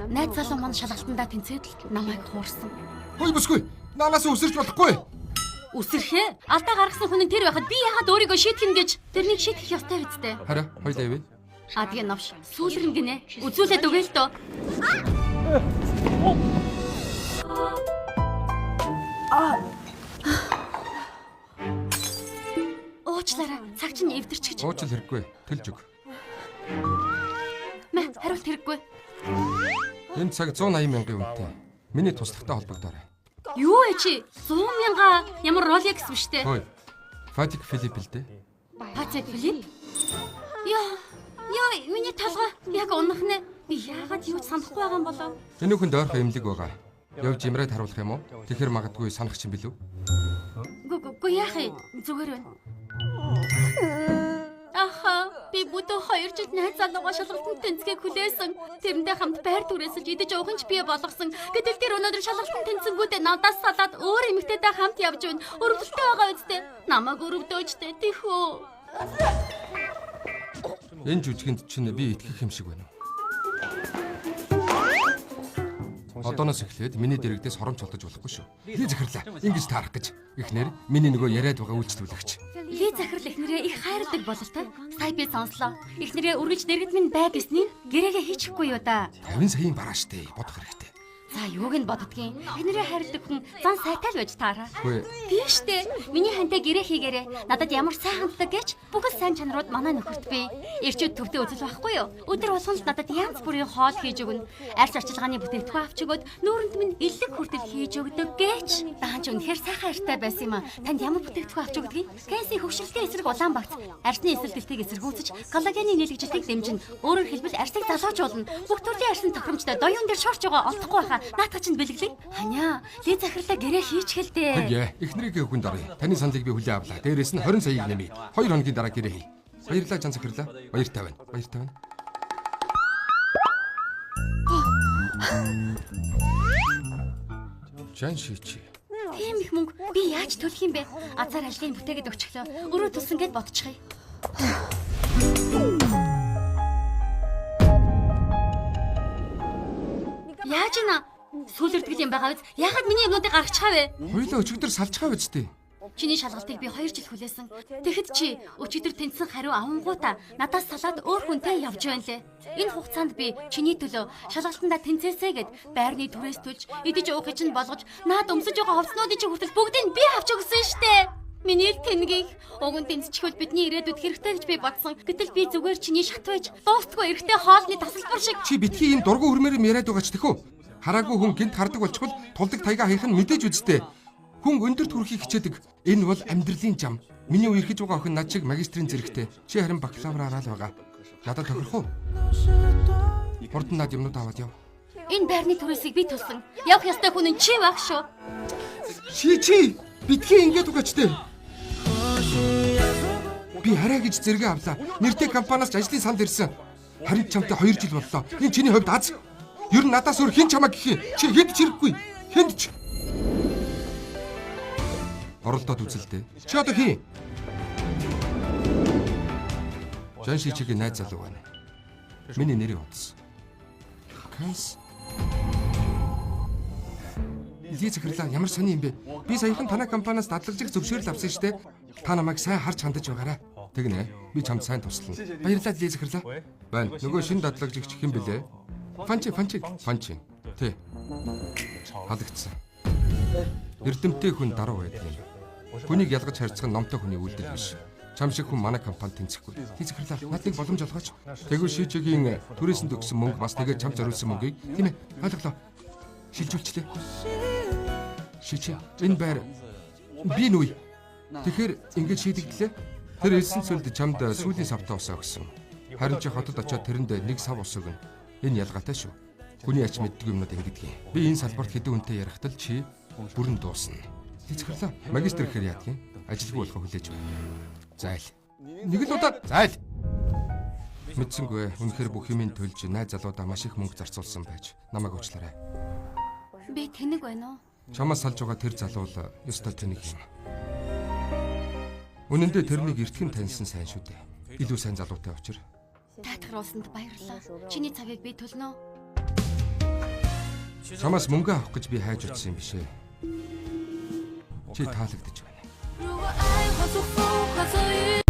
Найз залуу маань шалгалтандаа тэнцээд л намайг хуурсан. Хөөе бүсгүй. Наанаас үсэрч болохгүй. Үсрэхээ алдаа гаргасан хүн нь тэр байхад би яагаад өөрийгөө шийтгэн гэж тэрнийг шийтгэх ёстой үсттэй. Хараа, хоёлаа явъя. А тэгээ новш сүүлрэн гинэ. Үзүүлээд өгөө л дөө. Уучлаарай. Цаг чинь эвдэрч гэж. Уучлал хэрэггүй. Төлж өг. Мэ хариулт хэрэггүй. Энэ цаг 180 мянган үнэтэй. Миний туслагтай холбогдоорой. Юу вэ чи? 100 мянга ямар Rolex биш те. Хөөе. Фатик Филипп л дээ. Патек Филипп. Яа. Яа, миний толгой яг унах нэ. Би яагаад юу ч санахгүй байгаа юм болов? Энэ бүхэнд ойрхон эмнэлэг байгаа. Явж имрээд харуулах юм уу? Тэгэхээр магадгүй санах чинь билүү? Гү гү яах юм? Зүгээр байна. Аха, би бүтэн 2 жил найз залуугаа шалгалтанд тэнцгийг хүлээсэн. Тэрнтэй хамт байр түрээсэлж идэж уух нь ч бий болгосон. Гэтэл тэр өнөөдөр шалгалтанд тэнцэнгүүтээ надаас салаад өөр эмэгтэйтэй хамт явж байна. Өрөвдөлтэй байгаа үсттэй. Намайг өрөвдөөчтэй тэхүү. Энэ жүжигэнд чинь би итгэх юм шиг байна уу? Одооноос эхлээд миний дэрэгдээс хоромч олдож болохгүй шүү. Ли захирлаа. Ингэж таарах гэж. Эхнэр миний нөгөө яриад байгаа үйлчлүүлэгч. Ли захирал эхнэрээ их хайрладаг бололтой. Сая би сонслоо. Эхнэрээ үргэлж дэргэд минь бай гэсний гэрээгээ хийчихгүй юу да. 50 саяын бараа штэ. Бодох хэрэгтэй. За юуг нь боддгийн. Эхнэрээ хайрладаг хүн зан сайтай л байж таараа. Үгүй. Тийм штэ. Миний хантай гэрээ хийгээрэй. Надад ямар сайн ханддаг гэж бүхэл сайн чанарууд манай нөхөрт бий. Ирчүүд төвдөө үзэл байхгүй юу? Өдөр болгон л надад янз бүрийн хоол хийж өгнө. Арьс арчилгааны бүтээгдэхүүн авч өгөөд нүүрэнд минь элэг хүртэл хийж өгдөг гэж. Даанч үнэхээр сайхан арьтай байсан юм а. Танд ямар бүтээгдэхүүн авч өгдгийг? Кэнсийн хөгшрөлтийн эсрэг улаан багц, арьсны эсэргэлтийг эсэргүүцэж, коллагены нийлэгжилтийг дэмжинэ. Өөрөөр хэлбэл арьсыг залуужуулна. Бүх төрлийн арьсны тохиромжтой доюун дээр шорч байгаа олдохгүй байхаа. Наатах чинь бэлэглээ. Ханиа, ли захирлаа гэрээ хийчихэл дээ. Тэгье. Эхнэрийнхээ хүнд оръё. Таны саналыг би хүлээн авлаа. Дээрээс нь 20 саяыг нэмье. 2 хоногийн дараа гэрээ хий. Баярлалаа жан захирлаа. Баяртай байна. Баяртай байна. Жан шичи. Тийм их мөнгө би яаж төлөх юм бэ? Азар ажлыг бүтээгээд өгчихлөө. Өрөө төлсөн гэд бодчихъя. Яаж ина? Сүүлэрдгэл юм байгаа биз? Яхад миний юмнуудыг гаргачихаа вэ? Хоёулаа өчигдөр салчихаа биз дээ. Чиний шалгалтыг би 2 жил хүлээсэн. Тэгэхэд чи өчигдөр тэнцсэн хариу авангуудаа надаас салаад өөр хүнтэй явж байна лээ. Энэ хугацаанд би чиний төлөө шалгалтандаа тэнцээсэй гэд байрны түрээс төлж, идэж уухыг чинь болгож, наад өмсөж байгаа хувцснуудыг чинь хүртэл бүгдийг би авч өгсөн штэ. Миний л тэнгийг уг нь тэнцчихвэл бидний ирээдүйд хэрэгтэй гэж би бодсон. Гэтэл би зүгээр чиний шат байж дуустгүй эрэгтэй хоолны тасалбар шиг Чи битгий ийм дургу хүрмээр юм яриад байгаа ч тэхүү. Хараагүй хүн гинт хардаг болчихвол тулдаг тайгаа хаях нь мэдээж үсттэй. Хүн өндөрт хүрэхийг хичээдэг. Энэ бол амьдралын зам. Миний үерхэж байгаа охин над шиг магистрийн зэрэгтэй. Чи харин бакалавраараа л байгаа. Надад тохирох уу? Хурдан над юмнууд аваад яв. энэ байрны түрээсийг би төлсөн. Явах ёстой хүн нь чи байх шүү. Чи чи битгий ингэж угаач тээ. Би хараа гэж зэрэгэ авлаа. Нэртэй компаниас ч ажлын санал ирсэн. Харин чамтай 2 жил боллоо. Энэ чиний хувьд аз. Ер нь надаас өөр хэн чамайг гэх юм? Чи хэд ч хэрэггүй. Хэнд ч. Оролдоод үзэл дээ. Чи одоо хин? Жан шичигийн найз залуу байна. Миний нэрийг утас. Кас. Ли захирлаа ямар сони юм бэ? Би саяхан танай компаниас дадлагжих зөвшөөрөл авсан шүү дээ. Та намайг сайн харж хандаж байгаарай. Тэгнэ. Би чамд сайн туслана. Баярлалаа Ли захирлаа. Байна. Нөгөө шинэ дадлагжигч хэн бэлээ? Фанчи, Фанчи, Фанчи. Тэ. Халагдсан. Эрдэмтдээ хүн даруй байдаг юм. Хүнийг ялгаж харьцах нь номтой хүний үйлдэл биш. Чам шиг хүн манай компанид тэнцэхгүй. Ли захирлаа. Надад нэг боломж олгооч. Тэгвэл шийчигийн түрээсэнд өгсөн мөнгө бас тэгээд чамд зориулсан мөнгийг тийм ээ. Ойлголоо. Шилжүүлчлээ. Шичи. Энэ байр би нүй. Тэгэхээр ингэж шийдэгдлээ. Тэр элсэн цөлд чамд сүүлийн савтаа ус өгсөн. Харин чи хотод очиод тэрэнд нэг сав ус өгнө. Энэ ялгаатай шүү. Хүний ач мэддэг юмнууд ингэдэг. Би энэ салбарт хэдэн хүнтэй ярихтал чи бүрэн дуусна. Тэцгэрлээ. Магистр гэхээр яадаг юм? Ажилгүй болохоо хүлээж байна. Зайл. Нэг л удаа зайл. Мэдсэнгүй. Үнэхээр бүх юмыг төлж найз залуудаа маш их мөнгө зарцуулсан байж намайг уучлаарай. Би тэнэг байна уу? Чамаас салж байгаа тэр залуу л ёстой тэнэг юм. Үнэн дээр тэрнийг эртхэн таньсан сайн шүү дээ. Илүү сайн залуутай учир. Таатгаруулсанд баярлалаа. Чиний цагийг би төлнө. Чамаас мөнгө авах гэж би хайж утсан юм биш ээ. Чи таалагдаж байна. 如果爱化作风，化作雨。